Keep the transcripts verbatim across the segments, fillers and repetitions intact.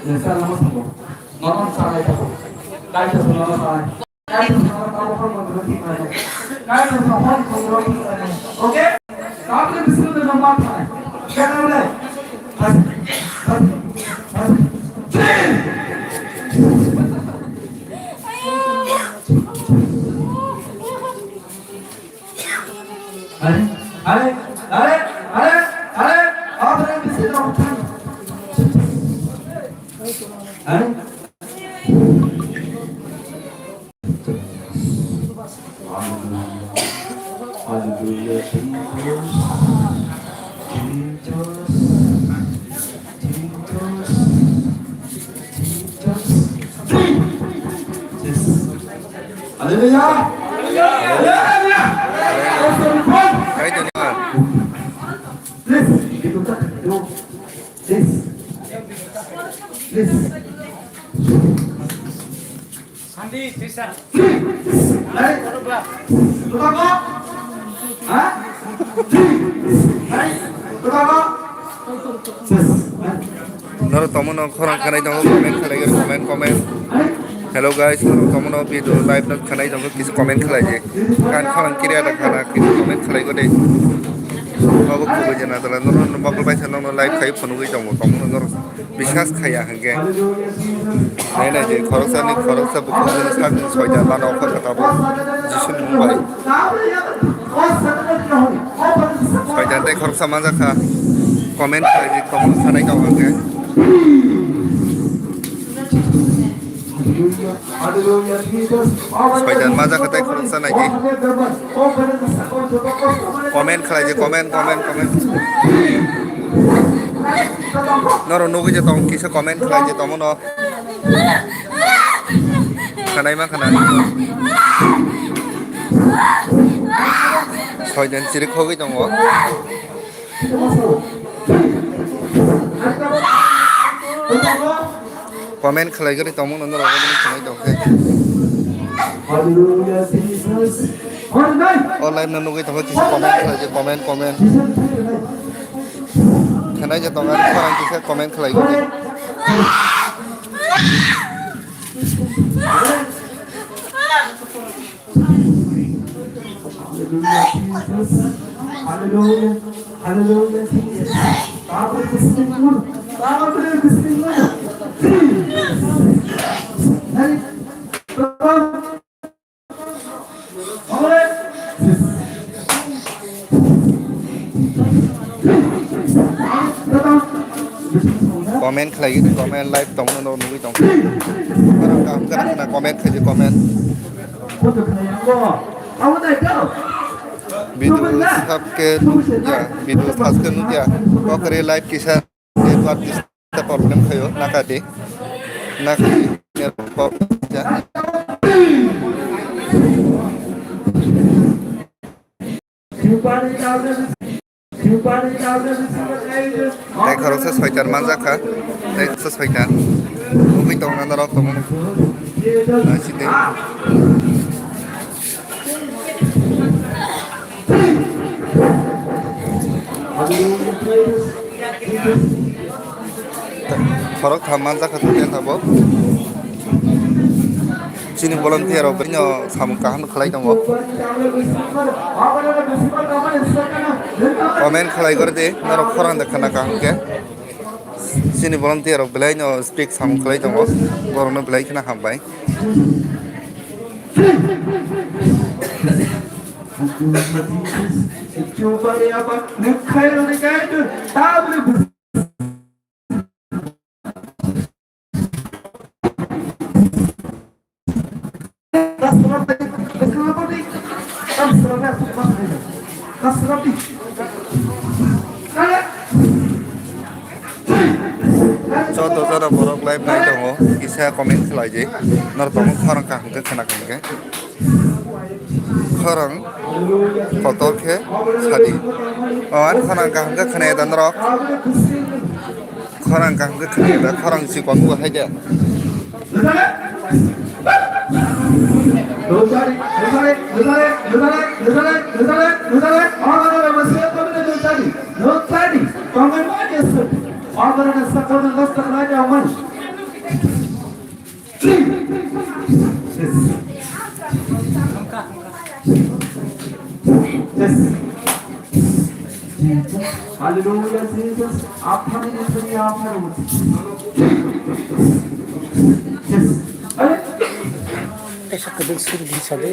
Nesa lama sabo. Nono sanai sabo. Kai sabo nono sanai. Kai sabo nono sabo kon kontrol thik nai. Kai sabo nono kon kontrol thik nai. Okay? Kapre bisru de nomor thai. Kena le. Has. Has. Has. Are, are, are, are, are, are, are, this is not fun. Are? Hallelujah, Jesus. Jesus. Hallelujah. Hallelujah. Praise the Lord. Please, you do that. Do this. Please. Sandi, Trisha. Hey. Tukang kok? Hah? Hey. Tukang kok? Norok tongmano khorang khanai tongo, comment khalai, comment, comment. Hello guys, norok tongmano video live no khanai tongo, kisa comment khalai je. Kan khorang kiriya da khana, kisa comment khalai gode. Abo kubui jana dala, norok mokol bai sa norok live khai phunugui tongo, tongmano norok. Biswas khaiya hwnkhe. Nai nai je khoroksa ni khoroksa bukhuk jani sakni soitan mano kho kha tabuk Jisuni mung bai. Soitan tei khoroksa manjak kha. Comment khlai di, comment sanai tong hwnkhe. Soitan manjak kha tei khoroksa nai di. Comment khlai di, comment, comment, comment. Norok nugui je tong, kisa comment khlai je tongmano. Khanai ma khana. Soitan chirik khogwi tongo. Comment khlai gori tongmano norok, comment khlai tongkhe. Hallelujah, Jesus. O live no nugui tongkhe, kisa comment khlai je, comment, comment. Khenai je tongo, khorang kisa comment khlai gori. Hallelujah, Jesus. Hallelujah. Hallelujah, Jesus. Power is in you. Power is in you. Jesus. Hey. Comment khlai, comment live tongmano nugui tong. Khorang kaham khwna comment khlai, comment. Video subscribe nukya, video subscribe nukya. Kokre live kisa. Network kisa problem khayo, nakadi. Nakadi network problem khayo. Tei khoroksa soitan manjak kha. Tei khoroksa soitan. Nugui tongna norok tongmano. Naisidi. Khorok tham manjak kha tongya tabuk. Chini volunteer rok bini samung kaham khlai tongo. Comment khlai gor di, norok khorang de khana kaham khe. Chini volunteer rok belai no speak samung khlai tongo. Borok no belai kheno hambai. Joto jora borok live nai tongo, kisa comment khlai di. Norok tongmung khorang kaham khe khna kaham khe. Khorang kotor khe sadi. O, ani khorang kaham khe khna ya da norok. Khorang kaham khe khna ya da, khorang chikon bo hai de. Yes. Hallelujah, Jesus. Aphani nithani aphani. Yes. Are? Kaisa kwbang suri di sa de.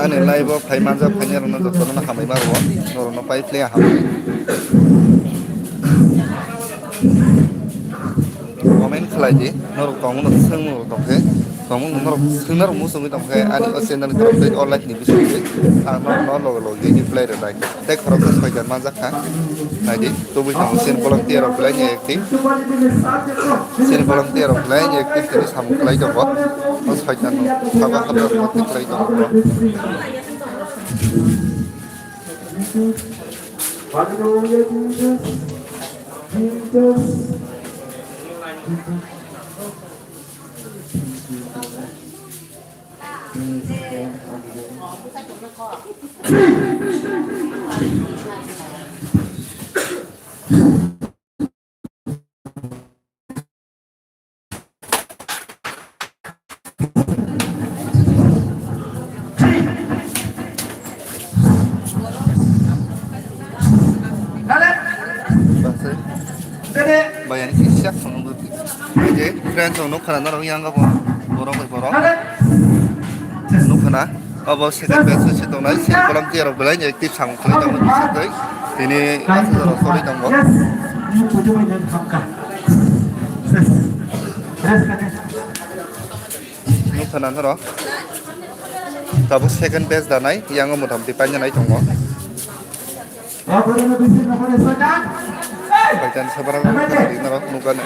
Ani live o phai manjak phainai rokno jotono hambai ma rwo, norokno pai phle hambai. Comment khlai di, norok tongmano swngmung rok tongkhe, tongmung norok swngna rok muchungwi tongkhe, ani o channel ni tei o live ni bisingtwi ang norokno loge loge reply rwnai. Tei khoroksa soitan manjak kha, naidi, tubui tong sin volunteer rok belai ni active, sin volunteer rok belai ni active tini samung khlai tongo, o soitan saka hapra rok khlai tongo. Hallelujah, Jesus. Jesus. Bayani kisa phunukdi. Oke, friends, ang nukha na norok yang abo borok bai borok. Nukha na abo second batch se tongnai, sini kolam tiya rok belai ni active samung khlai tongo bisingtwi. Tini aswk rok sori tongo. Nukha na norok. Tabuk second batch danai, yang motamti paina nai tongo. Paitan sabara nukani.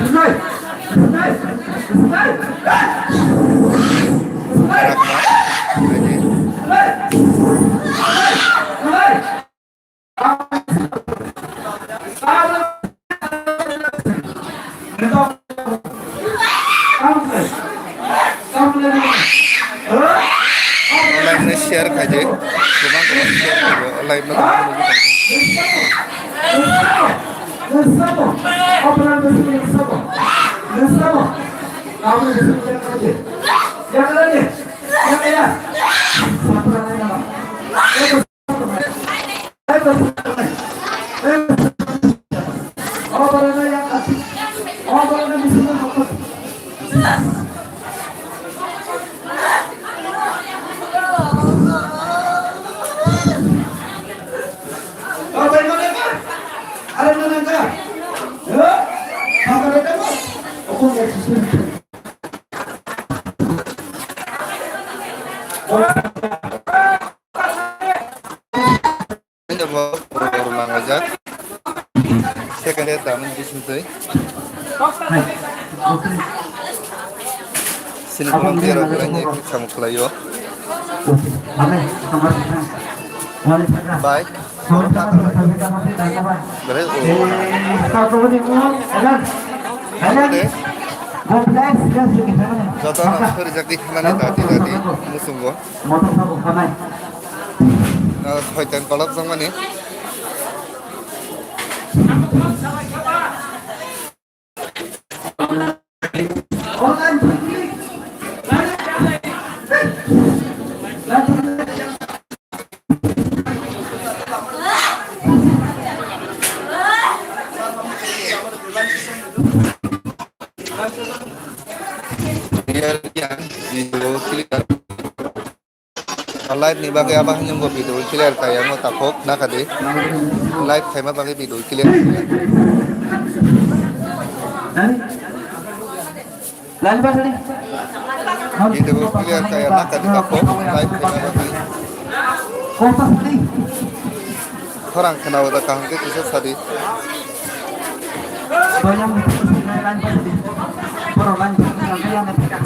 Live no share khaidi, kwbang kwbang share khaidi, live no tongmani nugwi tongo. Ini bo, bo, bo, mangaijak. Second year taman bising twi. Sini kolom tiya rok belai ni ekti samung khlaio. Bai. Belai o. Joto no sori jagwi thanani dati dati musungo. Ah, soitan kolok jangmani. Live ni bagwi abo hwnwi bo video clear kaiya no takhuk nakha di. Live khaima bagwi video clear. Video clear kaiya nakha di takhuk live khaima bagwi. Khorang khwnao da kaham khe kisa sadi.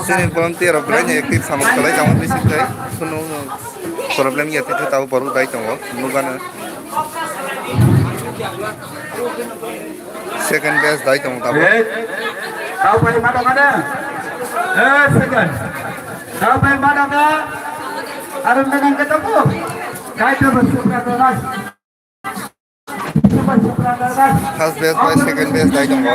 Sini volunteer rok belai ni active samung khlai tamo bising tei kunu problem ya tei tabo borok dai tongo nukgano. Second best dai tong tabo. Eh, tau pai mana mana? Eh, second. Tau pai mana mana? Arun dengan ketemu. Kaitor bersyukur atas. First best bai second best dai tongo.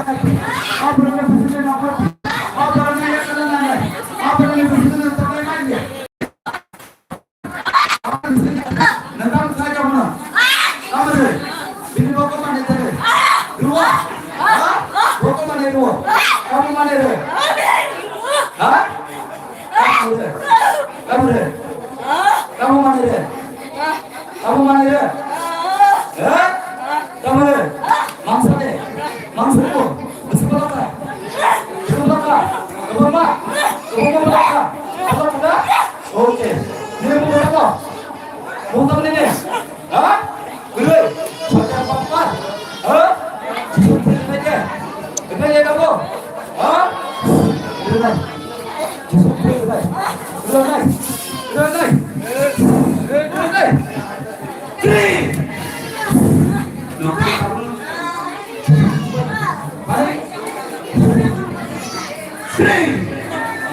Abo manwi re? Eh? Tamo re? Mangsa de? Mangsa ko? Bisi bolaka? Bisi bolaka? Kebama? Kebama bolaka? Bolaka? Oke. Nini mo bolaka? Mo tamo nini? Ha? Beri. Pakai apa? Ha? Beri aja. Beri aja kamu? Ha? Beri aja.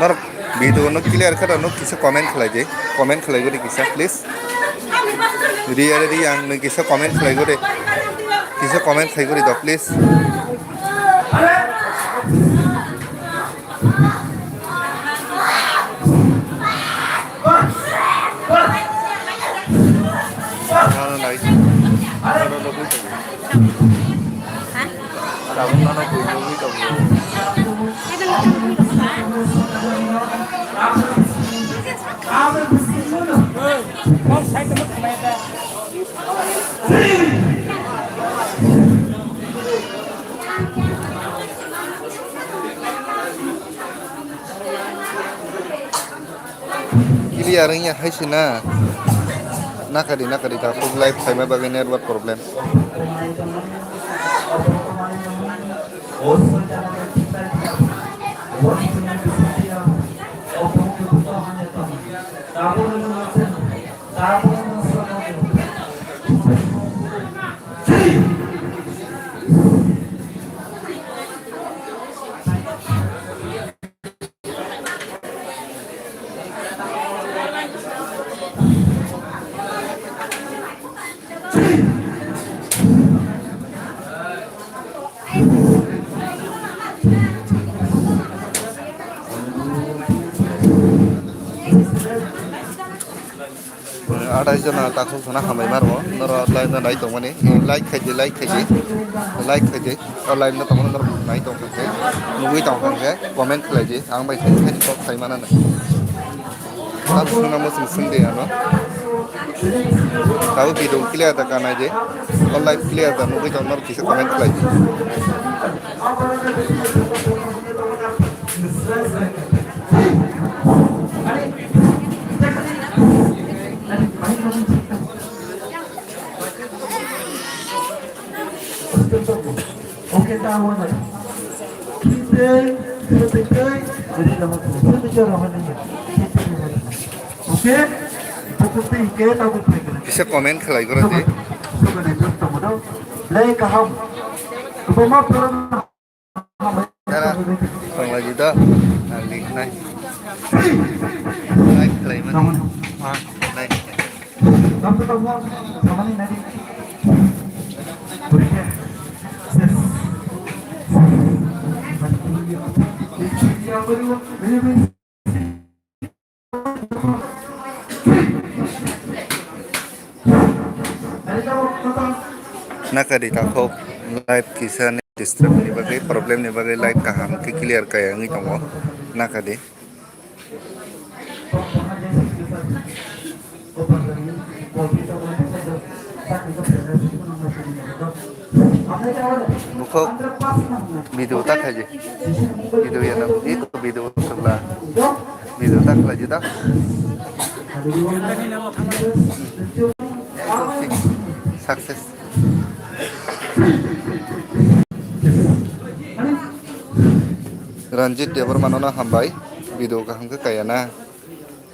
Norok video no clear khe rw, nok kisa comment khlai di, comment khlai gori kisa please. Riya Riya ang nung kisa comment khlai gori, kisa comment khlai gori do please. Ano nai. Ano nugwi tongo. Tabuk ano bui nugwi tongo. Clear wngya hai se na. Nakadi, nakadi, ta khuk live khaima bagwi network problem. Athais jona takhuk sana hambai maro, noro live no nai tongmani, like khai di, like khai di, like khai di, o live no tongmani norok nai tong khe, nugwi tong khe, comment khlai di, ang bai khai khai kok khai mana nai. Tab suna mo sing sing de ano. Tabo video clear da kanai de, o live clear da nugwi tong norok kisa comment khlai di. Oke, ta wahai. Kinte, kinte, kinte, jadi nama tu. Kinte, jadi nama ni. Kinte, jadi nama ni. Oke? Buku ti ke ta buku ni. Bisa komen khlai gora di. Sobat, sobat, itu temu dong. Lai kaham. Kebama pernah. Cara tong lagi dah. Nanti naik. Naik khlai mana? Naik. Nakadi takhuk live kisa ni disturb ni bagwi, problem ni bagwi live kaham khe clear kaya wngwi tongo. Nakadi. Bukhuk video ta khaji. Video ya na, iko video sabla. Video ta khlaji ta. Success. Ranjit Debbarma no hambai, video kaham khe kaya na.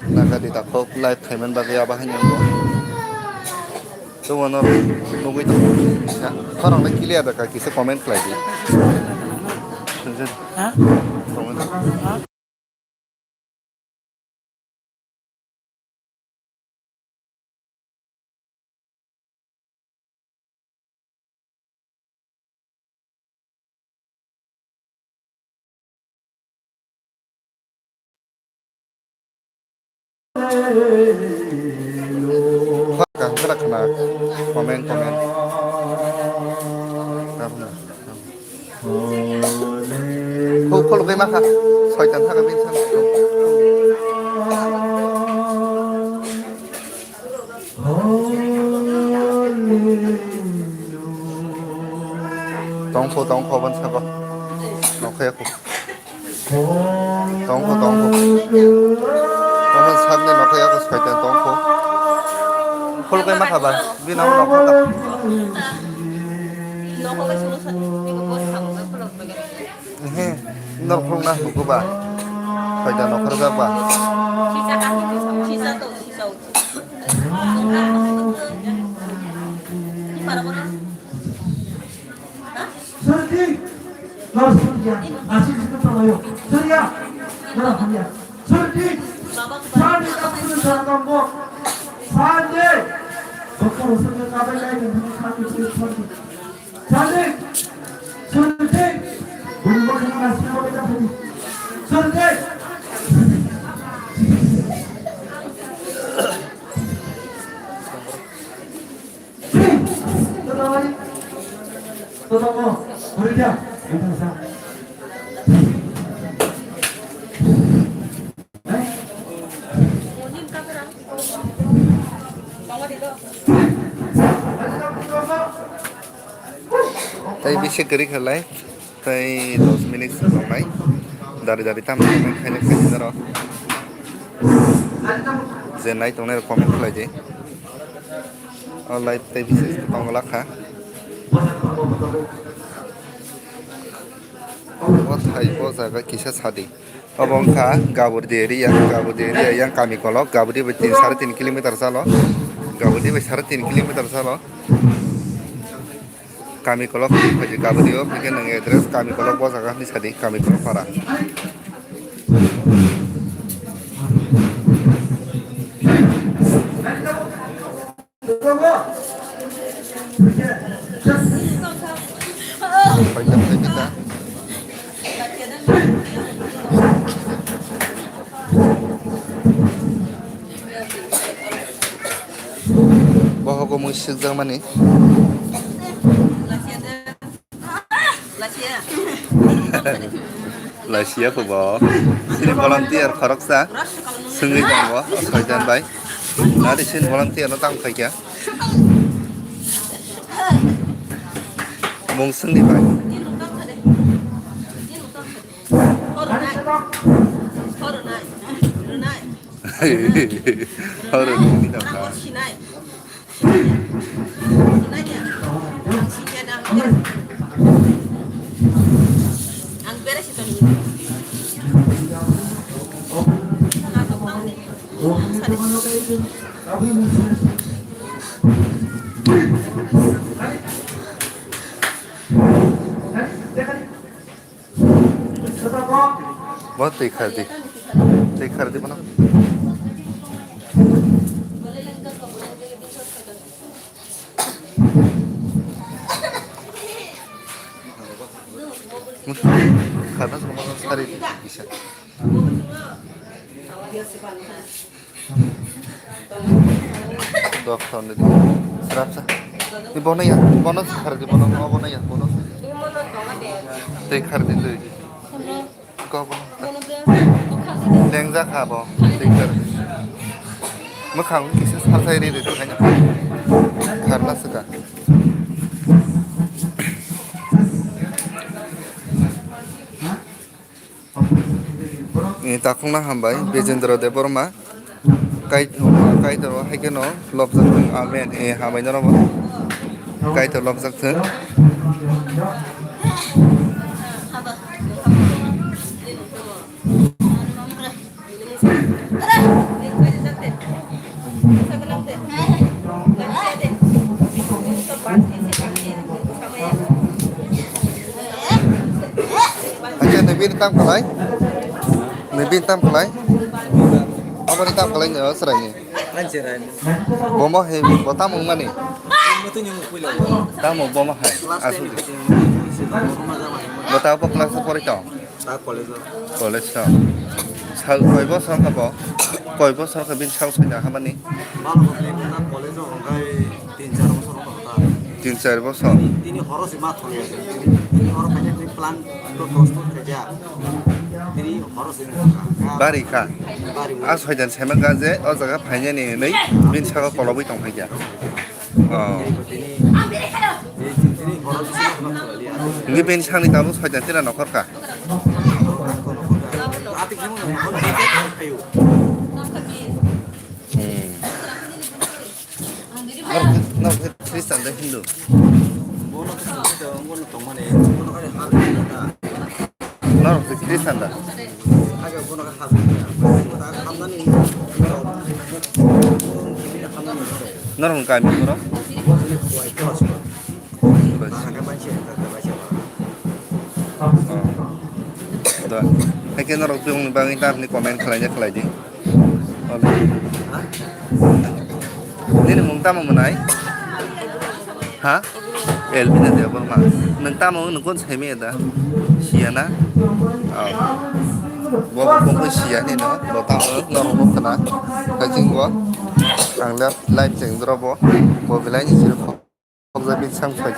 Nakadi takhuk live khaiman bagwi abo haino. Tongmano nugwi tongo. Khorang le clear da ka kisa comment khlai di. Ha? Comment. Khorang khorang khna comment comment. Khuluk khe ma kha. Soitan thaka bini sana. Tongkho, tongkho, ban sabo. Nokhe ko. Tongkho, tongkho. Omo sakni nokhe ko soitan tongkho. Khuluk khe ma kha ba. Bini nokho ta. Ehe, norok phunukna hukuba. Soitan nokharjak ba. Sir, di. Lord, sir, ya. Asik itu palayo. Sir, ya. Lord, ya. Sir, di. Sir, di. Sir, di. Sir, di. Doktor, sir, di. Kabai, kabai, kabai, sir, di. Sir, di. Sir, di. Sir, di. Sir, di. Tei bisi kwrwi khalai. Tei dos minute se tongnai. Dari dari tam khaina khaina daro. Je nai tongnai rok comment khlai di. O live tei bisi tong glak kha. O thai o jaga kisa sadi. Obo wngkha Gaburdi area, Gaburdi area yang kami kolok, Gaburdi bai tin, sare tin kilometer salo. Gaburdi bai sare tin kilometer salo. Kami kolok phaidi, Gaburdi o phai khe nwng address kami kolok bo jaga hinwi sadi, kami kolok para. Phaikha, phaikha ta. Bohogo mui sikjakmani. Lasia kho bo. Sini volunteer khoroksa swngwi tongo, soitan bai. Nadi sini volunteer no tang phaikha. Mung swngni bai. Horo ni tongkha. Bo twi khardi. Twi khardi bono. Kharna songma sari kisa. Dok thon di. Rapsa. Ni bono ya, bono khardi bono, bono ya, bono. Twi khardi twi. Kok bo. Lengjak ha bo. Lengjak. Mwkhang kisa salsai ri ri khaina. Kharna swkang. Ni takhukna hambai Bijendra Debbarma. Kaitor, Kaitor hai kheno lobjak thung. Amen. E, hambai norok bo. Kaitor lobjak thung. Bini tam kwlai? Ni bini tam kwlai? Aboni tam kwlai ni, o chwraini. Anche rai. Bomo he, bo tamo wngmani? Mutu ni mukui lo. Tamo bomo hai? Class ten asuk ni di. Bo ta bo class o pori tong? Ta college o. College tong. Sal koi bosor ka bo? Koi bosor ka bini sal soi da hamani? Balo bo bini ta college o hongkai tin char bosor o ta. Tin char bosor. Tini horo si ma thori. Tini horo kanya tini plan to prosper kaya. Bari kha. A soitan saiman kha je o jaga phainani hinwi bini saka kolobwi tong kha kya. Oh. Hinwi bini sakni tabuk soitan tira nokhor kha. Hmm. Norok khe, norok khe Christian de Hindu? Norok khe Christian da? Norok ni kami borok? Da. Haikhe norok bini bagwi tamni comment khlaina khlai di. Nini mung tamo mwnai? Ha? Elvina Debbarma. Nwng tamo wng nwng kon semi da? Siya na? Oh. Bo bo bo siya ni no. Bo tamo norok bo khna. Kajing bo. Ang live cheng dro bo. Bo belai ni sir ko. Kok jabi sang sai.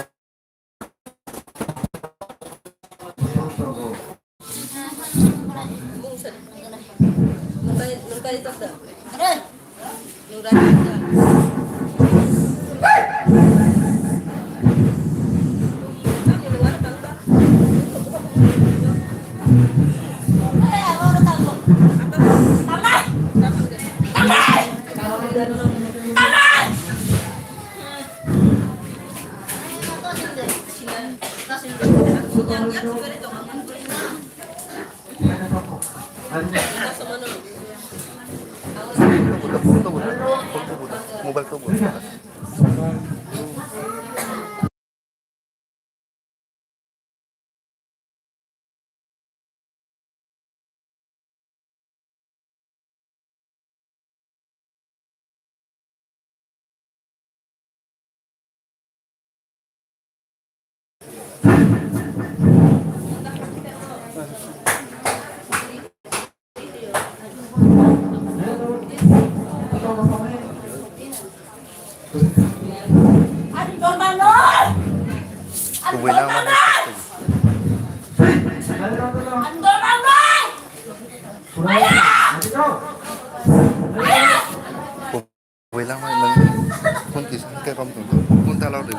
Mobile ko buka. Kubui langma hai khe kubui langma nwng phone kisa khe rom tong phone ta lok rw.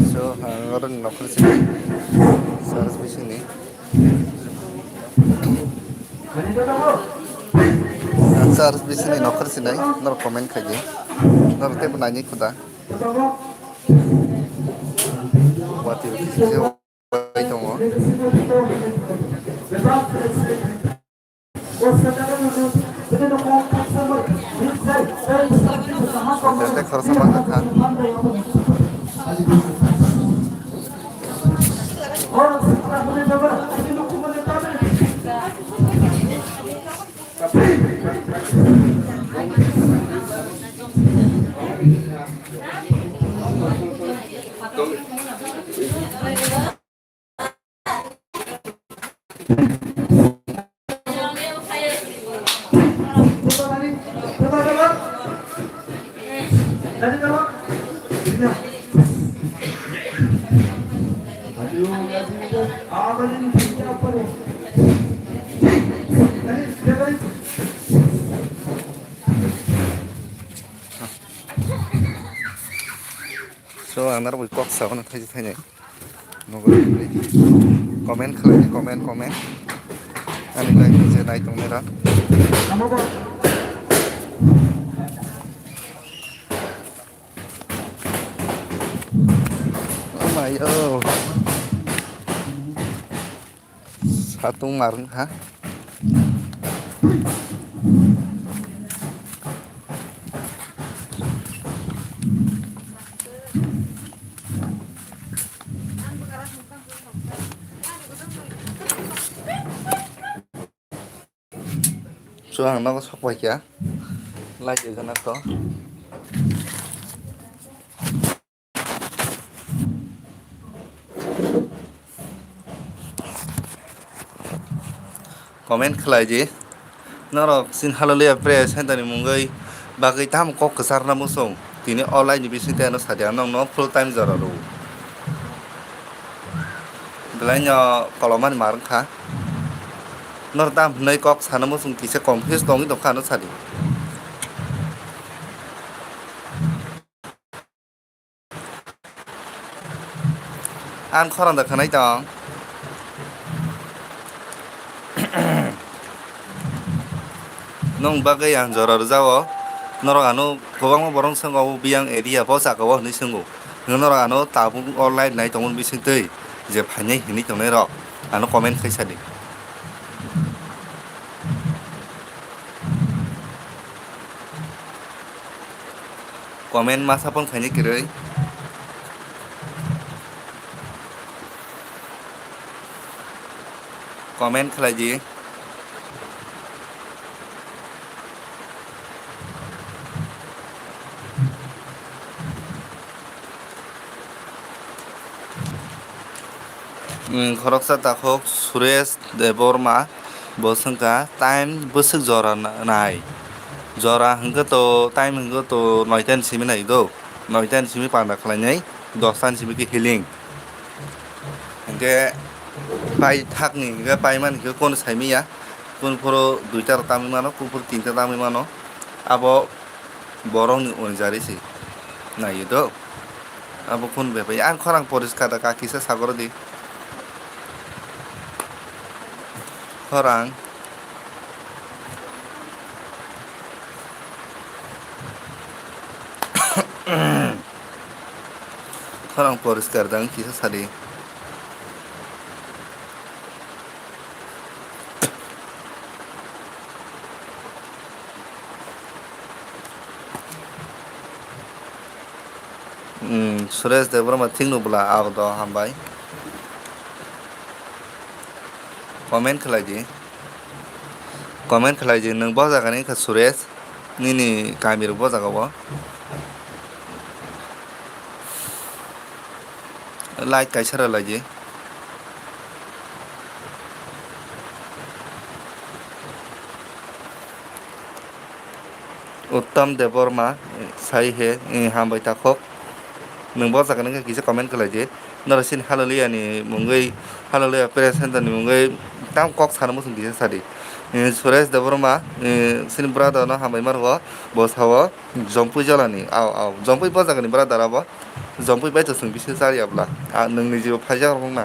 So, ang oro ni nokhor sini, church bisingni. Ang church bisingni nokhor sinai, norok comment khaidi. Norok teibo naini khuda. Watwi bai tongo. Hotel tei khoroksa bangkha kha. So, ang norok bai kok sa phano thaisa thainai. Nogo comment khlai, comment, comment. Ani live ni je nai tong nai rok. Oh my, oh. Satung mar wngkha. Chuwang nogo sok paikha. Light ejono to. Comment khlai di. Norok chini Hallelujah Prayer Center ni mungwi bagwi tamo kok kwcharna muchung. Tini o live ni bisingtwi ano sadi, ang nokno full time jora rw. Belai no kolomani mar wngkha. Nor tam hwnwi kok sana muchung kisa confuse tongwi tongkha ano sadi. Ang khorang da khwnai tong. Nwng bagwi ang jora rwjao. Norok ano kwbangma borok swngo, obo biyang area bo jaga o hwnwi swngo. Hwnwi norok ano tabuk o live nai tongmani bisingtwi je phainai hwnwi tongnai rok ano comment khai sadi. Comment masa phone khaini kwrwi. Comment khlai di. Khoroksa takhuk Suresh Debbarma. Bo swngkha time bwswk jora na-, nai. Jora hwnkhe to, time hwnkhe to noita ni simi nai do. Noita ni simi panda khlainai, dosta ni simi khe healing. Hwnkhe pai thakni hwnkhe paimani khe kono saimanya. Kunphuru duita rok tamwi mano, kunphuru tinta tamwi mano. Abo borokni onjari se naiwi do. Abo khun bepai. Ang khorang poriskar da kha kisa sagoro di. Khorang. Khorang poriskar da ang kisa sadi. Hmm, Suresh Debbarma thik nubla abo do hambai. Comment khlai di. Comment khlai di, nwng bo jaga ni wngkha Suresh, nini kami rok bo jaga o. Like kaisa rwlai di. Uttam Debbarma sai he, eh, hambai takhuk. Nwng bo jaga nungkha kisa comment khlai di. Norok chini Hallelujah ni mungwi, Hallelujah Prayer Center ni mungwi tam kok sana muchung kisa sadi. Eh, Suresh Debbarma, eh, chini brother no hambai ma rwo, bo sao. Jompui jala ni, aw, aw. Jompui bo jaga ni brother abo. Jompui bai to chwng bisingo chari ya bwla. A, nwng ni jibo phaijak rok wngna.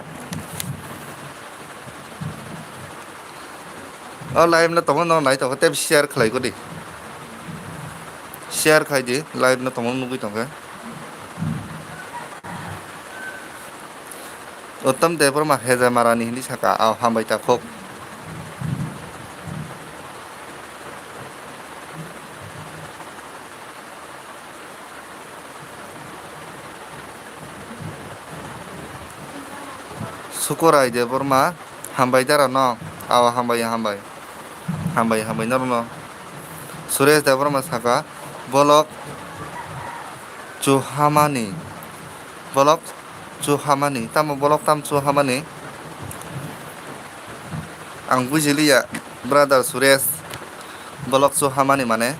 O live no tongma no nai tongo, tei share khlai kho di. Share khai di, live no tongma nugwi tongkhe. Uttam Debbarma Heja Marani hinwi saka, aw, hambai takhuk. Sukorai Debbarma, hambai dara no? Aw, hambai, hambai. Hambai, hambai norokno. Suresh Debbarma saka, bolok chuhamani. Bolok chuhamani. Tamo bolok tam chuhamani? Ang bujiliya, brother Suresh. Bolok chuhamani mane?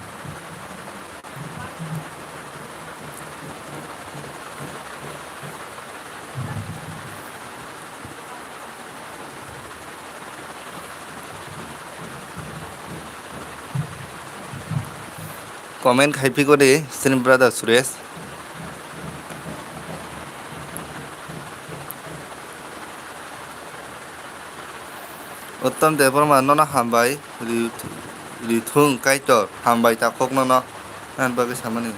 Comment khai phiko de, chini brother Suresh. Uttam Debbarma nono hambai, ri-, rithung Kaitor, hambai takhuk nono, ani bagwi samani.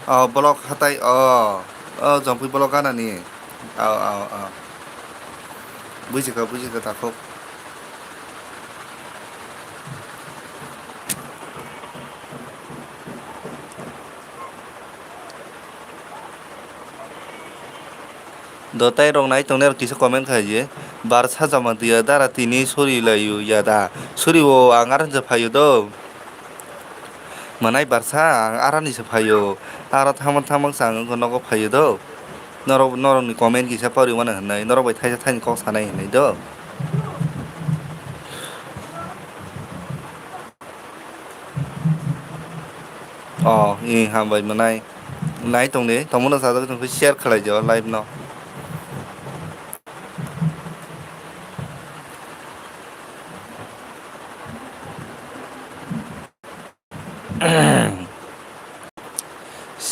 O, block hatai, o, o, Jongpui block ganani. Ao, ao, ao. Bujikha, bujikha, takhuk. Do tai rok nai tongnai rok kisa comment khai je. Barsa Jamatia dara tini suri layu yada. Suri o ang aran je phayo do. Manai barsa ang arani se phayo. Aro thamang thamang sa ang wngkha nogo phayo do. Norok, norokni comment kisa pori mano hinwi. Norok bai thaisa thaini kok sanai hinwi do. Oh, i hambai manai. Nai tongdi, tongmano sajagwi tongkhe share khlai jo live no.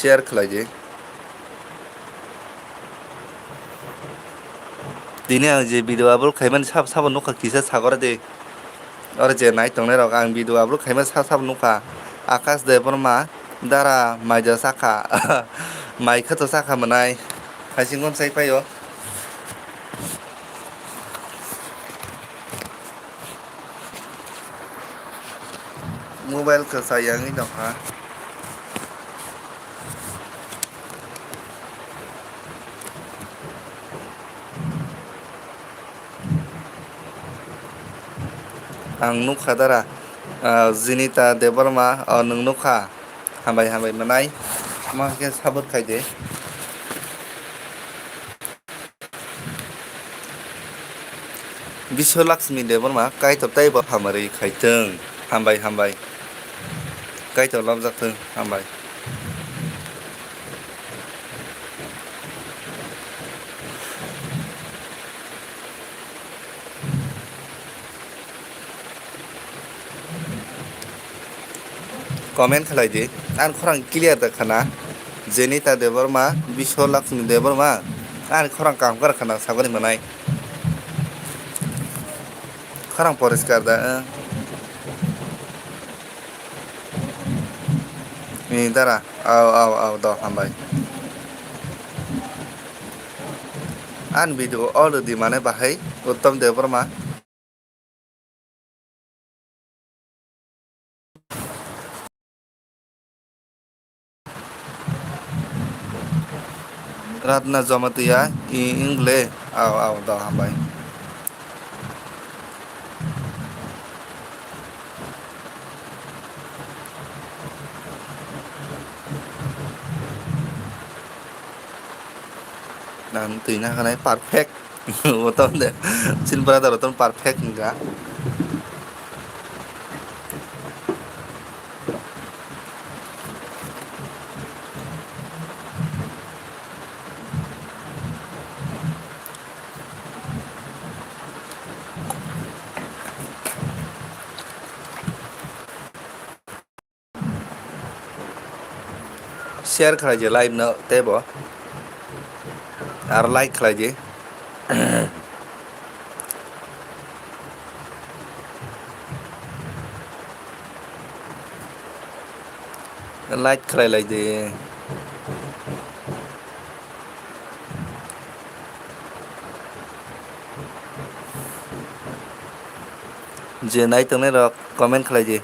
Share khlai di. Tini ang je video upload khaimani sab sabo nukha kisa sagora de. Oro je nai tongnai rok ang video upload khaima sab sabo nukha. Akash Debbarma dara maida sakha. Mai khato sakha manai. Haising gon sai paio. Mobile kwchai yangwi tongkha. Ang nukha dara, ah, Jinita Debbarma, oh, nwng nukha. Hambai, hambai, mwnai. Ma khe sabot khai de. Biswa Laxmi Debbarma, Kaitor teibo hamari khaitwng. Hambai, hambai. Kaitor labjak thwng, hambai. Comment khlai di, ani khorang clear da khana, Jenita Debbarma, Biswa Laxmi Debbarma, ani khorang kaham kar khana, sagani manai. Khorang poriskar da, eh. Ni dara, au, au, au, do, hambai. Ani video already mane bahai, Uttam Debbarma. Ratna Jamatia, i, ingle, au, au, do, hambai. Nang twi na khanai perfect. Otom de, chin brother otom perfect wngkha. Share khlai di live no teibo. Aro like khlai di. Like khlai lai di. Je nai tongnai rok comment khlai di.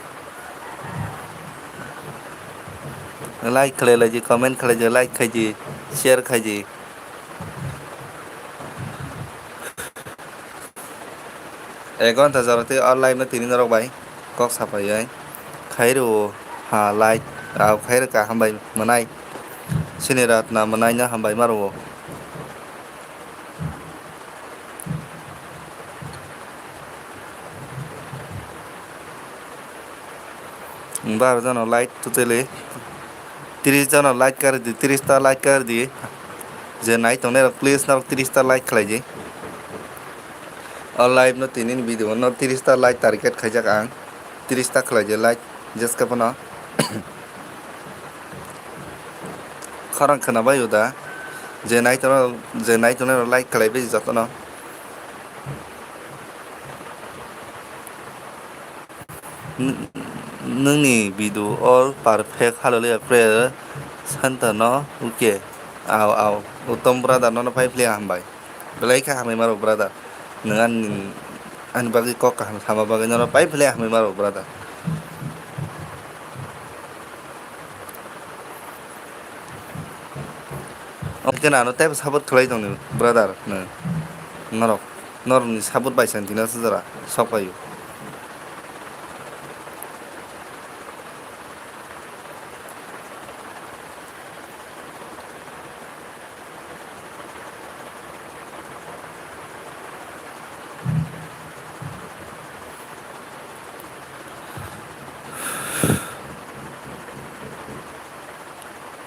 Like khlai lai di, comment khlai di, like khai di, share khai di. Ek ghonta jora tei o live no tini norok bai kok sapai bai khai rw ha like rok khai rwkha hambai mwnai. Sini Ratna mwnai no hambai ma rw. Baro jano like totally. Tris jano like kar di, tris ta like kar di. Je nai tongnai rok please norok tris ta like khlai di. O live no tini ni video no tris ta like target khaijak ang. Tris ta khlai di like jeska phano. Khorang khwnabai o da, je nai tongnai rok, je nai tongnai rok like khlai bai jotono. N-, nwngni video o perfect, hallelujah prayer center no, okay. Aw, aw, uttom brother, nono pai phle hambai. Belai khe hambai maro brother. Nwng ani, ani bagwi kok kaham sama bagwi nono pai phle hambai maro brother. Oke na, ano teibo support khlai tongni brother, nwng norok, norokni support bai santina se jora sok paio.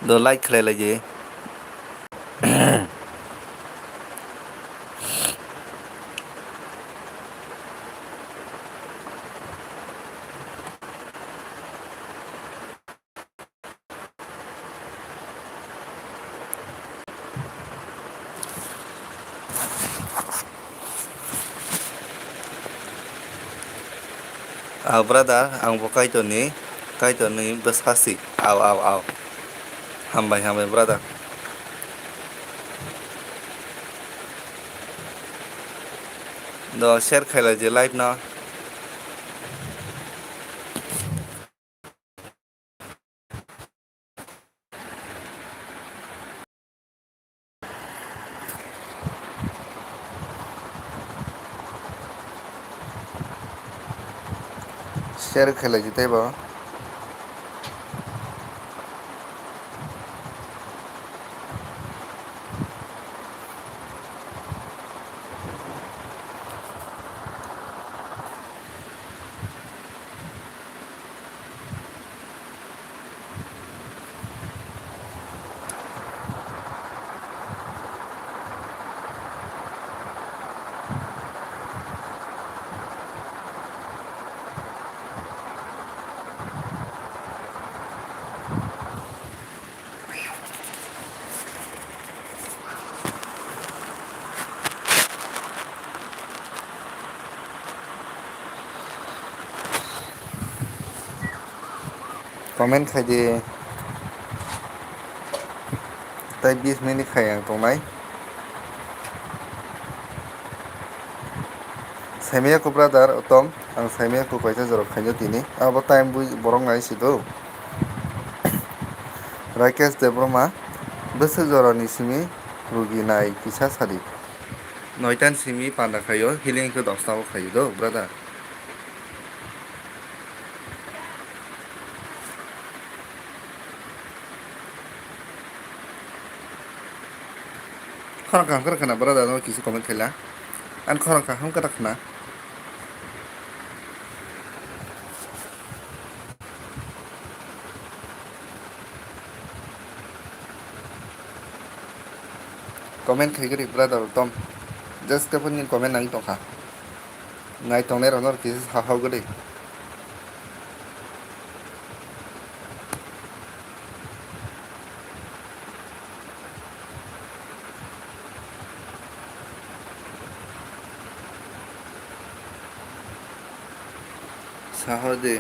Do like khlai lai di. Aw brother, ang bo Kaitorni, Kaitorni bwsasi. Aw, aw, aw. Hambai, hambai, brother. Do share khailai je live no. Share khailai di teibo. Comment khai di. Tai bis minute khai ang tongnai. Saimaya ko brother, otom, ang saimaya ko kaisa jorok khainw tini. Abo time bui borok nai si do. Rakesh Debbarma, bwswk jorani simi rugi nai kisa sadi. Noita ni simi panda khaio, healing khe dosta o khaio do, brother. Khorang kaham khorang khana brother no kisi comment khaila. An khorang kaham kata khna. Comment khai gari brother tom. Just kapun ni comment nang tongkha. Nai tongnai rok no kisa sahao gari. Sahodi.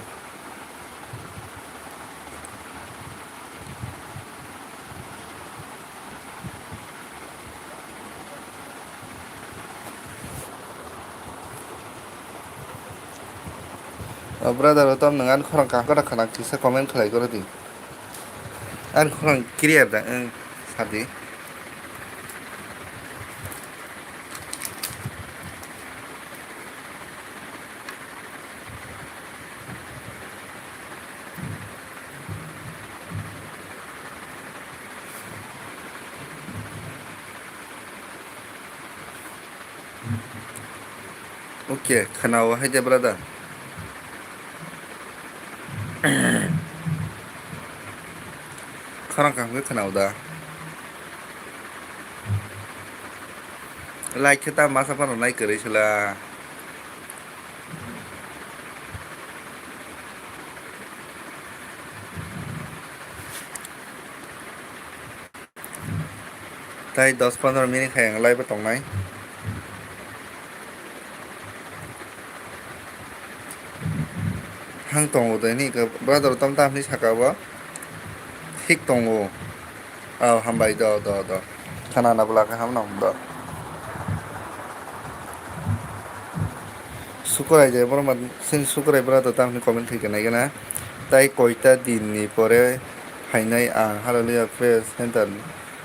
O brother, o tom nwng ani khorang kaham khe khna kisa comment khlai goro di. Ani khorang clear da, wng, sadi. Okay, khwnao hai de brother. Khorang kaham khe khwnao da. Like khe ta masa phano nai kwrwi sela. Tai dos pondro minute khai ang live o tongnai. Hang tongo de ni, brother, tom tam ni saka bo. Thik tongo. Aw, hambai, do, do, do. Khana na bwla khe ham nang do. Sukurai je, borok ma, sin sukurai brother, tam ni comment khai khe nai gana. Tai koita din ni pore phainai ang, Hallelujah Praise Center.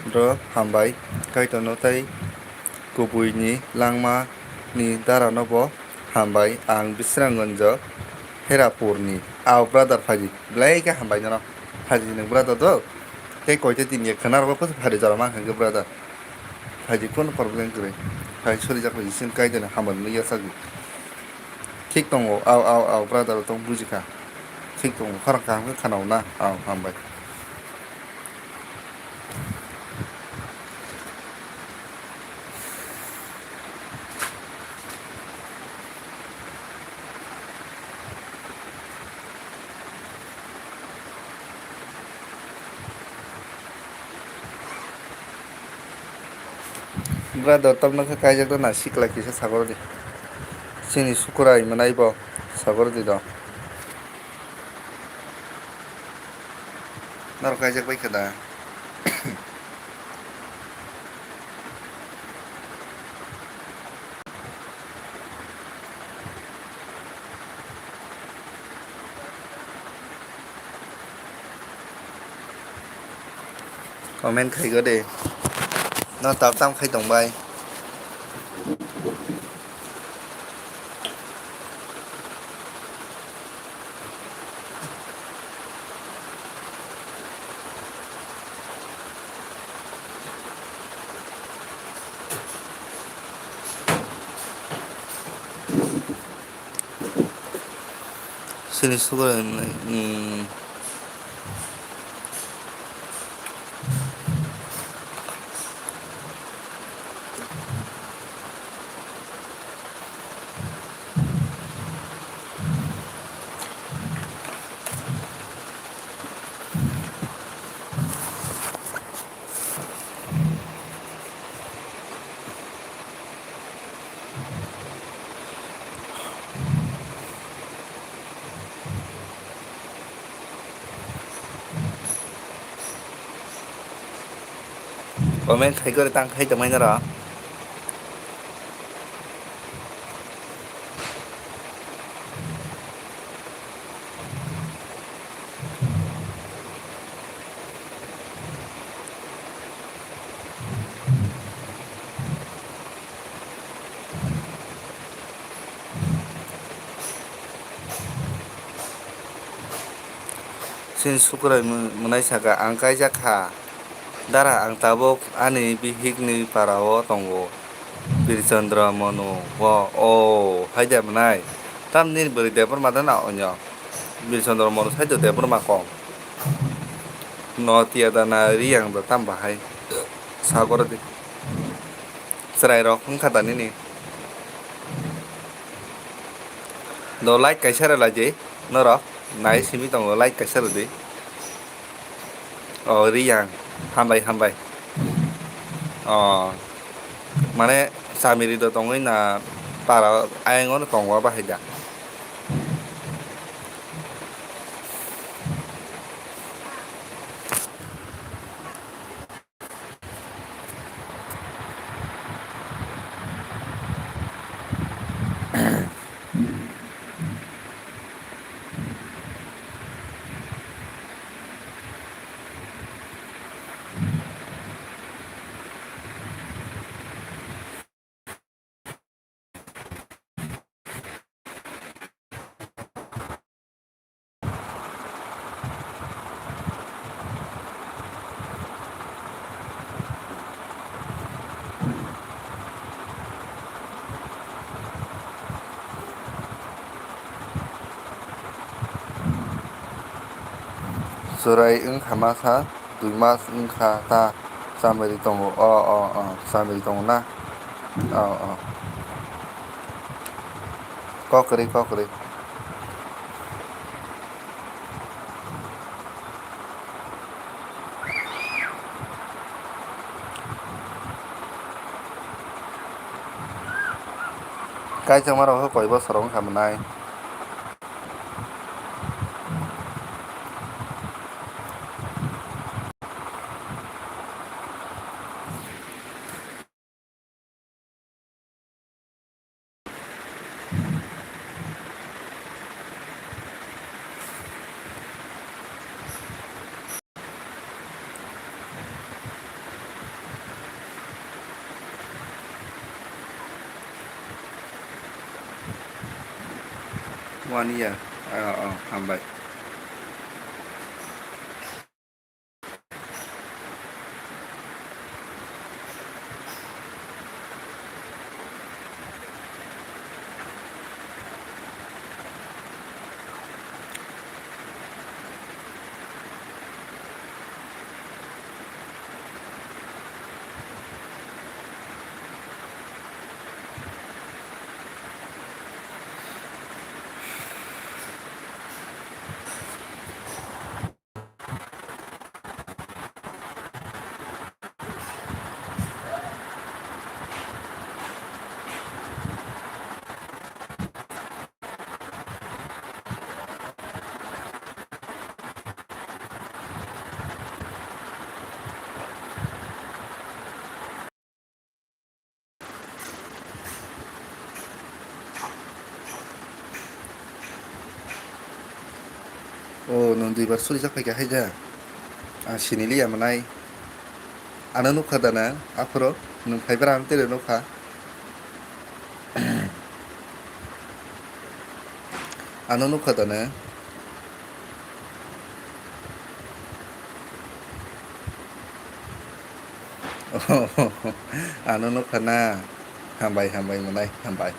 Bro, hambai. Kaitorno tai kubuini langmani darano bo hambai. Ang Bisranggonjo Herapurni. Aw, brother, phaidi. Belai khe hambai nono. Phaidi nwng brother do. Tei koita din ya khwnarok bo phaidi jora mang khe brother. Phaidi, kunu problem kwrwi. Phai surijak phaidi, sin Kaitorni hambai nukya sagwi. Thik tongo. Aw, aw, aw, brother tong bujikha. Thik tongo. Khorang kaham khe khwnao na. Aw, hambai. Brother, tamno khe kaijak na sikla kisa sagor di. Chini sukurai mwnai bo sagor di do. Norok kaijak bai khe da? Comment khai go de. No tab tam khai tong bai. Sini sugar, mm. Comment khai kori tang khai tongmai noro. Chini sukurai mwnai saka, ang kaijak kha. Dara, ang tabuk ani bihikni para-o tongo. Birchandra Manu, o, o, hai de mwnai. Tamni bwrwi Debbarma da na onyo? Birchandra Manu sai do Debbarma kong. No tiya da na Riyang da tam bahai. Sagor di. Chwrai rok wngkha da nini. Do like kaisa rwlai di norok. Nai simi tongo, like kaisa rwdi. O, Riyang, hambai, hambai. O, mane, Chamiri do tongwi na para ayang ono tongo bahai da. Chwrai wngkha masa dui mas wngkha ta, chamiri tongo, o, o, o, chamiri tongo na? O, o. Kok kwrwi, kok kwrwi. Kaichangma rok khe koi bosor wngkha mwnai. One year. Oh, oh, hambai. O, nwng duibar surijak phaikha hai da. Ang siniliya mwnai. Ano nukha da na, aphuru nwng phaibar ang tele nukha. Ano nukha da na? Ano nukha na? Hambai, hambai, mwnai, hambai.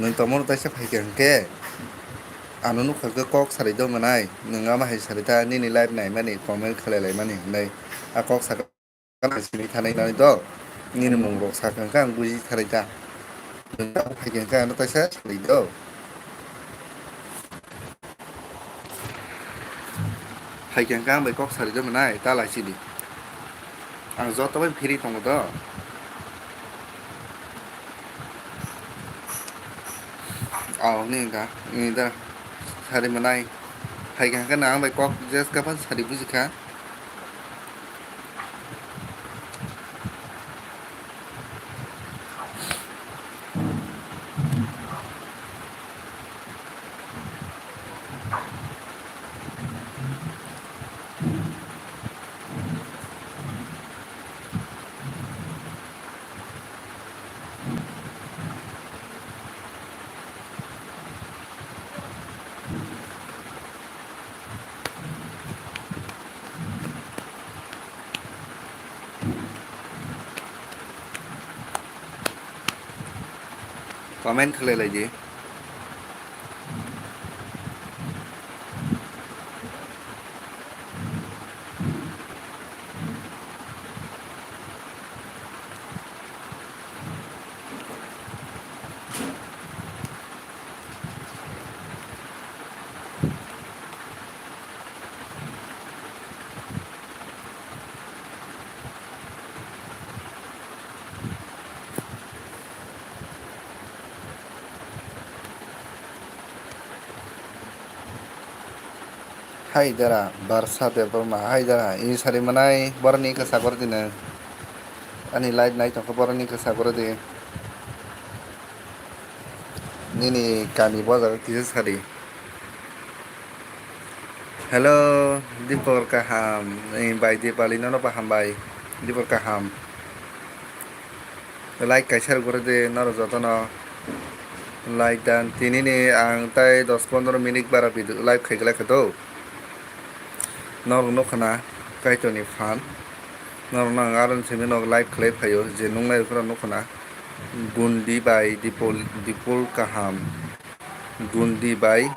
Nwng tomono taisa phaikha hwnkhe, ano nukha khe kok sarai do mwnai, nwng ama hai sarai ta, nini live naimani, comment khlai laimani hwnwi. A kok sakha simi thanai nani do, nini mung rok sakha hwnkhe ang buji thanai ta. Nwng abo phaikha hwnkhe ano taisa sarai do. Phaikha hwnkhe ang bai kok sarai do mwnai, ta lai sidi. Ang joto bai free tongo do. Aw, hwnwi wngkha, wngwi da. Sari mwnai. Phaikha hwnkhe nwng ang bai kok jeska phano sari buji kha. Comment khlai lai di. Hai dara, Barsa Debbarma, hai dara, ini sari manai, boroni wngkha sagor di nwng. Ani live nai tongkha, boroni wngkha sagor di. Nini kami bo jaga kisa sadi. Hello, Dipor kaham, ni bai Dipali nono bo hambai, Dipor kaham. Like kaisa rwgwrwdi norok jotono. Like dan tinini ang tai dos pondro minute bara video live khai glai kha do. Norok nukha na Kaitorni phan. Norokno ang aron simi nog live khlai phaio je nuknai rok phano nukha na. Gundi bai Dipol, Dipol kaham. Gundi bai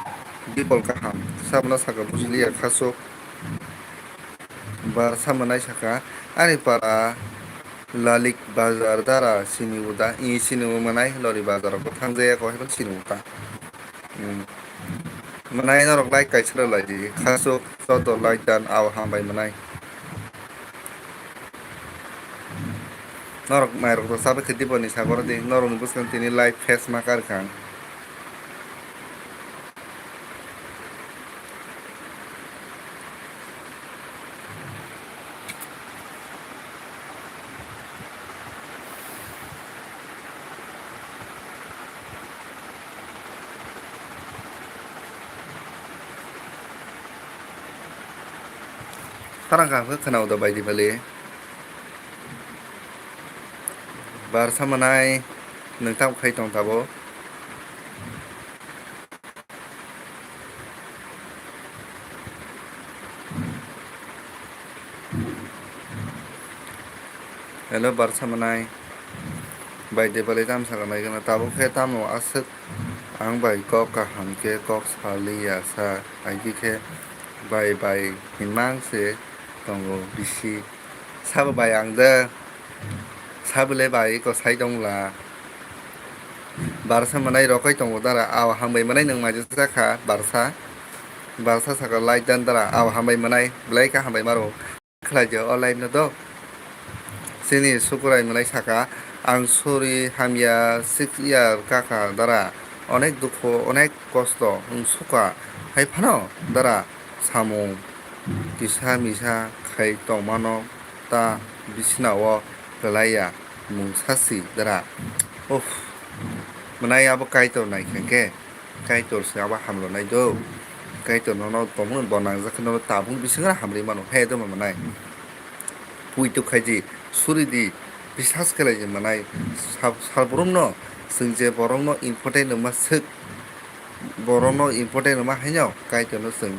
Dipol kaham. Sabono saka bujiliya khasok. Bar samanai saka ani para Lalik bazar dara sini uda, i sini u manai lori bazar ko thangjaya ko hebo sini uta. Hmm. Mwnai norok like kaisa rw lai di. Khasuk joto like dan ao hambai mwnai. Norok nairok rw sabai khe diboni sagor di. Norokni bwskango tini live face ma kar kha ang. Tarang kaham khe khwnao da baidi bali. Barsa mwnai nwng tamo khai tong tabuk. Hello, barsa mwnai. Bai de bali tam sakha nai gana. Tabuk khe tamo aswk ang bai kok kaham khe kok saliya sa. Aidi khe bai bai hinmang se tongo bisi. Sabo bai ang de. Sabole bai ko sai tongla. Barsa mwnai rokoi tongo dara. Aw hambai mwnai nwng maija sakha barsa. Barsa sakha like dan dara. Aw hambai mwnai. Belai kha hambai maro. Khlai jao o live no do. Chini Sukurai mwnai saka, ang suri hamya six year kaka dara, onek dukhu, onek kosto wng suka, hai phano dara samung kisa misa khai tongmano ta bisina o kwlaiya mung sasi dara. Uff, mwnai abo Kaitor nai khe khe. Kaitor se abo hamrwnai do. Kaitor nono tongmung bo nangjak khe nono tabuk bisingo hamrwi mano. He do mwnai. Puituk khaidi, suridi, bisas khlaidi mwnai. Sal, salbrumno chwng je borokno important wngma swk, borokno important wngma haino Kaitorno chwng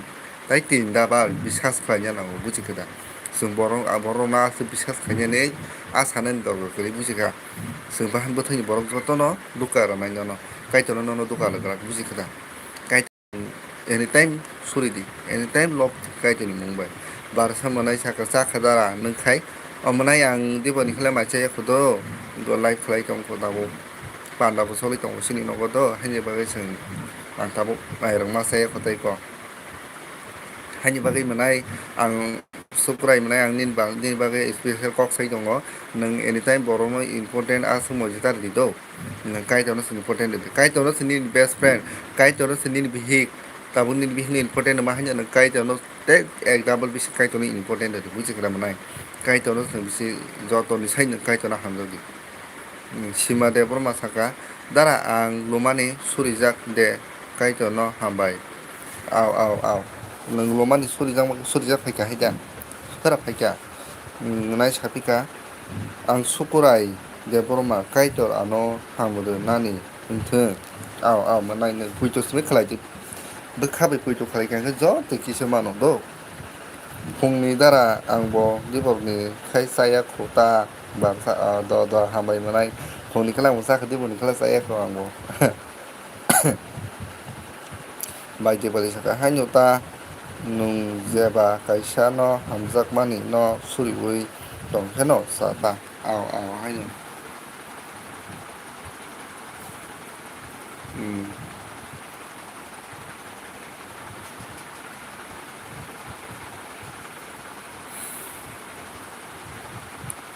tai tin da ba bisas khlaina nango, buji khe da. Chwng borok, borokno aswk bisas khainani a sanani dorkar kwrwi, buji kha. Chwng bahan bwthwini borok jotono duka rwnai nono. Kaitorno nono duka rwgwlak, buji khe da. Kaitor anytime suri di, anytime lok Kaitorni mung bai. Barsa mwnai saka chakha dara nwng khai. O mwnai ang diboni khlai mai chaya kho do, do live khlai tong kho tabuk. Panda bo soli tongo chini nogo do, haini bagwi chwng ang tabuk nairok ma chaya kho tei ko. Haini bagwi mwnai ang Sukurai mwnai ang nini ba-, nini bagwi special kok sai tongo. Nwng anytime borokno important aswk mojitar di do. Nwng Kaitorno se important di. Kaitorno se nini best friend. Kaitorno se nini bihik. Tabuk nini bihikno important ma hanya nwng Kaitorno tei ek double bisi Kaitorno important di. Buji khe mwnai. Kaitorno se bisi jotoni sai nwng Kaitorno hamjak di. Sima Debbarma saka, "Dara, ang lumani surijak de, Kaitorno hambai." Aw, aw, aw. Nwng lumani surijak, surijak phaikha hai da? Sutara phaikha. Nai saphikha, "Ang Sukurai Debbarma, Kaitor ano hamrwnani wngthwng." Aw, aw, mwnai nwng puito simi khlai di. Bwkha bai puito khlai kha hwnkhe joto kisa mano do. Phungni dara ang bo diborni khai chaya kho ta, barsa, ah, do, do, hambai mwnai. Phungni khlai ang bo chakha, diborni khlai chaya kho ang bo. Bai diborni saka, "Haino ta nwng jeba kaisa no hamjakmani no suriui tong pheno cha ta." Aw, aw, haino. Hmm.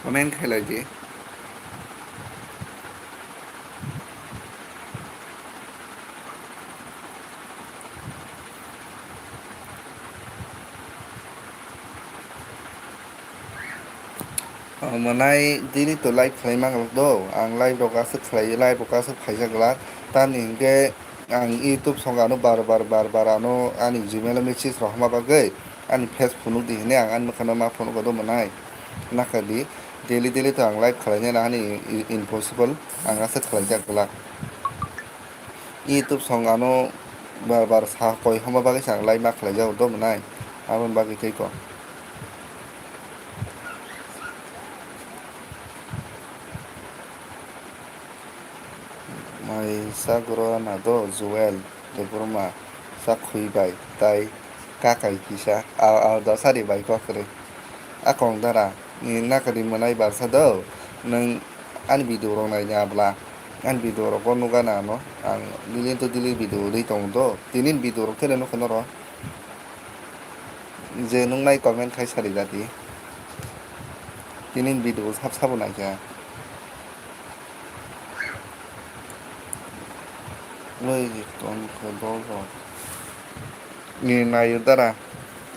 Comment khailai di. Ang mwnai daily to live khlai manglak do. Ang live rok aswk khlai, live rok aswk phaijak glak. Tamni hinkhe ang YouTube song ano bar bar, bar bar ano ani Gmail o message rok hama bagwi ani face phunuk di hinwi ang ani mwkhano ma phunuk do mwnai. Nakha di, daily daily to ang live khlainai ani i-, impossible, ang aswk khlaijak glak. YouTube song ano bar bar sa koi hama bagwi sa ang live ma khlai jago do mwnai. Aboni bagwi tei ko. Mai sagro na do Joel Debbarma sa khui bai tai kakai kisa a, a da sari bai kok kwrwi. A kong dara ni nakari mwnai barsa do nwng ani video rok nai ya bla. Ani video rok o nukha na ano, ang daily to daily video ri tongo do, tini ni video rok khe nukha norok. Je nuknai comment khai sari jati. Tini ni video sab sabo naikha. Oi, ton khe dol rok. Ni nayo dara.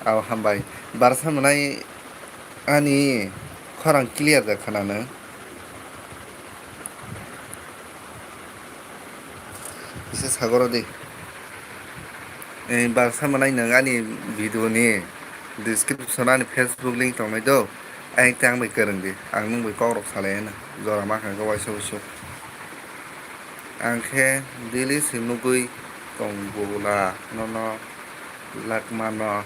Aw hambai. Barsa mwnai ani khorang clear da khana nw. Kisa sagoro di. Eh, barsa mwnai nwng ani video ni description ani Facebook link tongnai do. Ayang tei ang bai kwrwng di. Ang nwng bai kok rok salai anw. Jora ma kha khe waisa waisa. Ang khe daily se nugwi tong bula nono lakmano.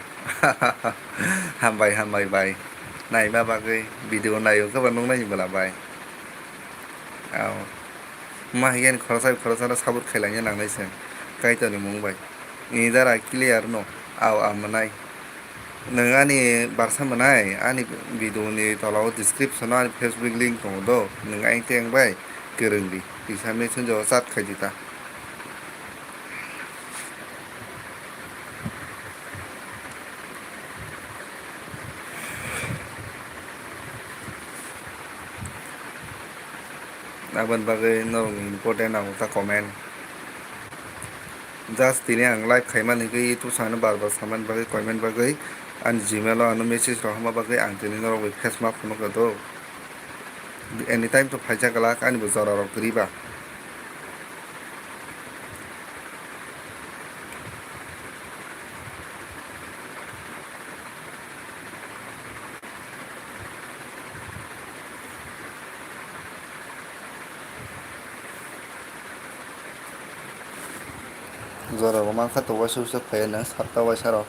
Hambai, hambai bai. Naima bagwi video naio khe ba nuknai bwla bai. Aw. Ma hiyan khoroksa khoroksa no sabur khailangya nangnai se. Kaitor ni mung bai. Ni dara clear no. Aw, aw mwnai. Nwng ani barsa mwnai, ani video ni tola o description o ani Facebook link tongo do, nwng ayang tei ayang bai kwrwng di, kisa messenger o chat khai di ta. Aboni bagwi norokni important ang ta comment. Just tini ang live khaimani hwnkhe YouTube channel bar bar samani bagwi koimani bagwi ani Gmail o ano message rok hama bagwi ang tini norok bai face ma phunukha do. Anytime to phaijak glak ani bo jora rok kwrwi ba. Jora bo mankha to waisa waisa phaiya nang satta waisa rok.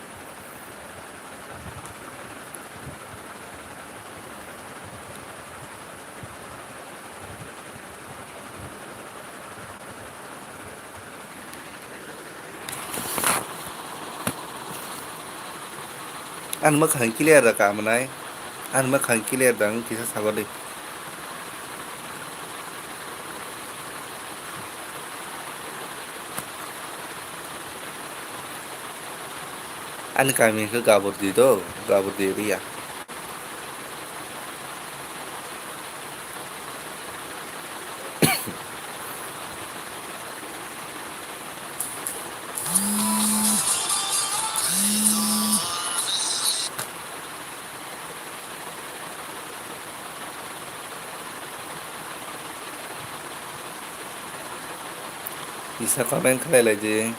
Ani mwkhang clear da ka mwnai? Ani mwkhang clear da wng kisa sago de. Ani kami khe Gaburdi do, Gaburdi area. Kisa comment khlai lai di.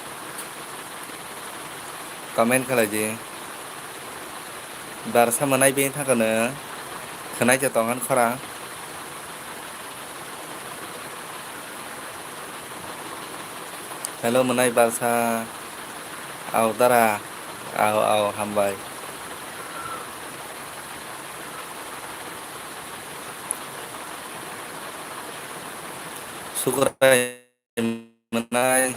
Comment khlai di. Barsa mwnai bini thangkano khwnai se tong ani khorang. Hello mwnai barsa. Aw dara. Aw, aw, hambai. Sukrai mwnai.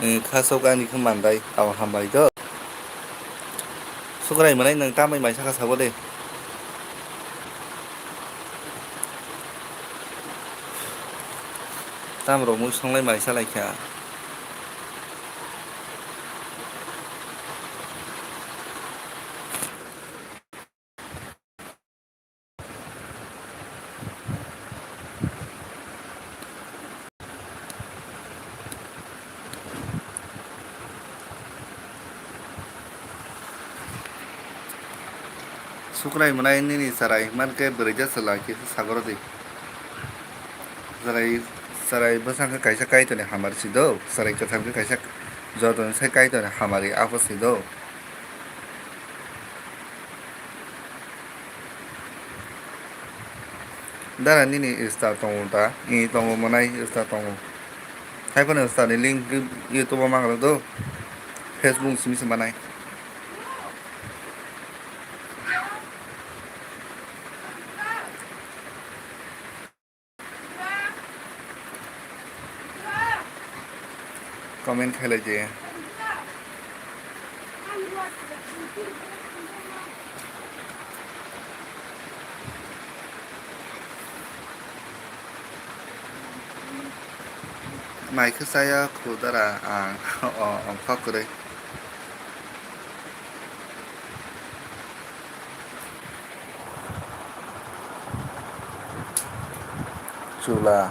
Ni khasok ani khe mandai, aw hambai do. Sukrai mwnai nwng tambai mai saka sabo de. Tamrok mui songlai mai salai kha. Sukrai mwnai nini chwrai hwnkhe bwrwi ja chwla kisa sagoro di. Chwrai, chwrai bwsang khe kaisa Kaitorni hamari si do, chwrai kwtham khe kaisa joto ni sai Kaitorni hamari abo si do. Dara nini Insta tongo ta? Ni tongo mwnai Insta tongo. Haiphano Insta ni link YouTube o mangra do. Facebook simi se manai. Comment khailai je. Mai khe chaya khu dara ang o ongkha kwrwi. Chwla.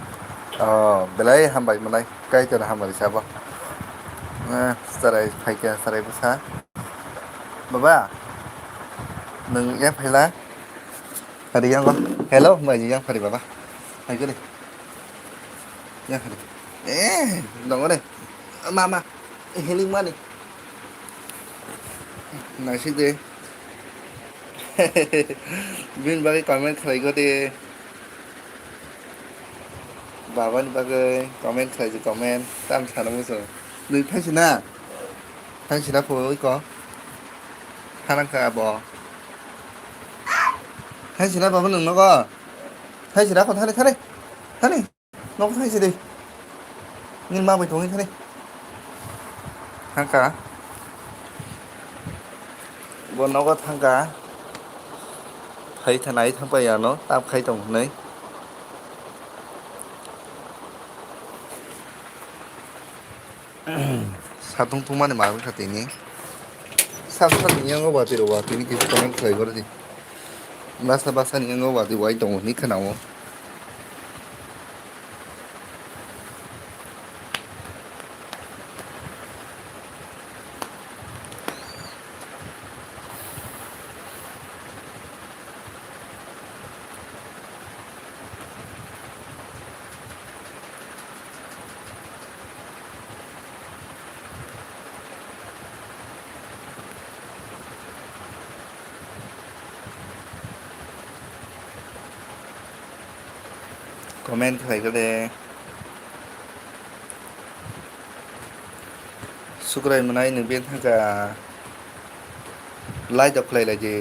Oh, belai hambai mwnai. Kaitor hambai sabo. Eh, sarai phaikha, sarai bwsa. Baba, nwng yang phaila? Hari yang ba? Hello, mai yang phari baba. Hai kali. Yang hari. Eh, dong re. Mama, healing mani. Naisik de. Bini bagwi comment khlai go de. Babani bagwi comment khlai di comment. Tam sana muso. Nui thaisi na? Thaisi na pho iko. Hanang kha abo. Thaisi na baba nung nogo. Thaisi na ko thani thani. Thani. Nogo thaisi de. Nini ma bai tongwi thani. Thangka. Bo nogo thangka. Phai thanai thangpai ano, tam khai tong hwnwi. Satung tungmani ma wngkha tini. Sab sab ni yango watwi rok watwi ni kisa comment khlai gori di. Basa basa ni yango watwi wai tongo hinwi khwnao. Comment khlai khe de. Sukrai mwnai nwng bini thangka. Lai dok khlai lai di.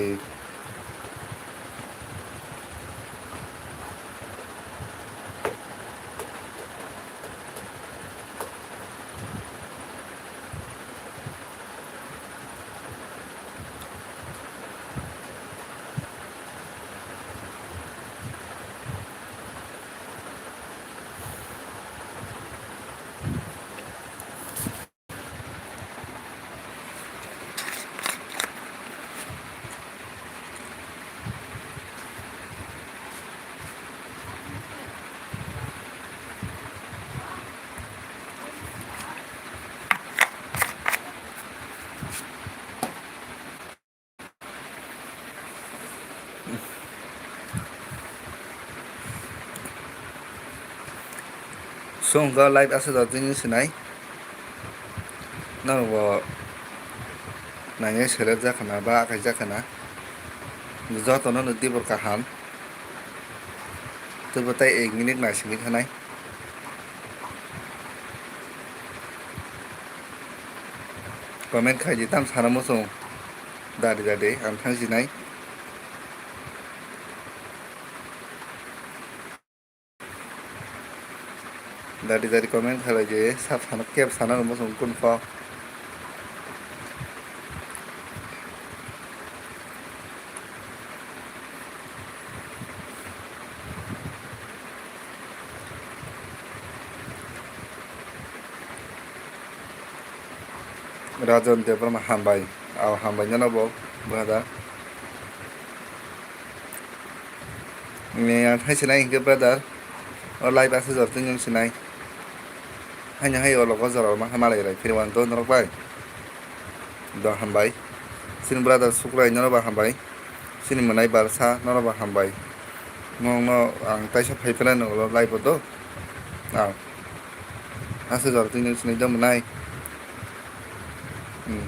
Songkha live aswk jora tini sinai. Norok bo nainai select jakhana ba akai jakhana. Jotono no tibor kaham. Teibo tai ek minute naisingwi thanai. Comment khai di tam sana muchung. Dari dari ang thang sinai. Dari dari comment khalai je sab sana kep sana no muchung kun pho. Rajon Debbarma hambai, aw hambai nono bo brother. Ni ang thai sinai hinkhe brother, o live aswk jora tini sinai. Haino hai o logo jora ma malai rai phirwan to norok bai. Do hambai. Chini brother Sukrai nono ba hambai. Chini mwnai Barsa nono ba hambai. Nokno ang taisa phai phela no live o do. Aw. Aswk jora tini sinai do mwnai. Hmm.